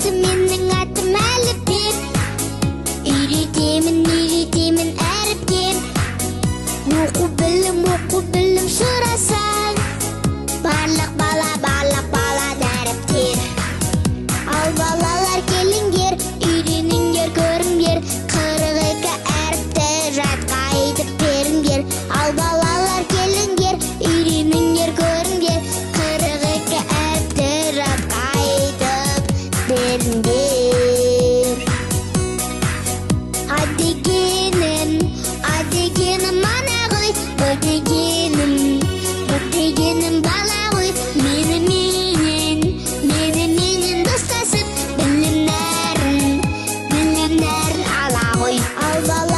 атым, менің атым Әліпбек. Үйретемін, үйретемін әріпке. Оқу білім, оқу білім сұрасаң, барлық бала, барлық бала дәріптер. Ал балалар келіңдер, үйреніңдер, көріңдер, 42 әріпті жатқа айтып беріңдер. Ал балалар келіңдер, үйреніңдер, көріңдер, 42 әріпті жатқа айтып беріңдер. А дегенім, а дегенім ана ғой, Б дегенім, Б дегенім бала ғой. Меніменен, меніменен достасып, білім нәрін, білім нәрін ала ғой. Ал бала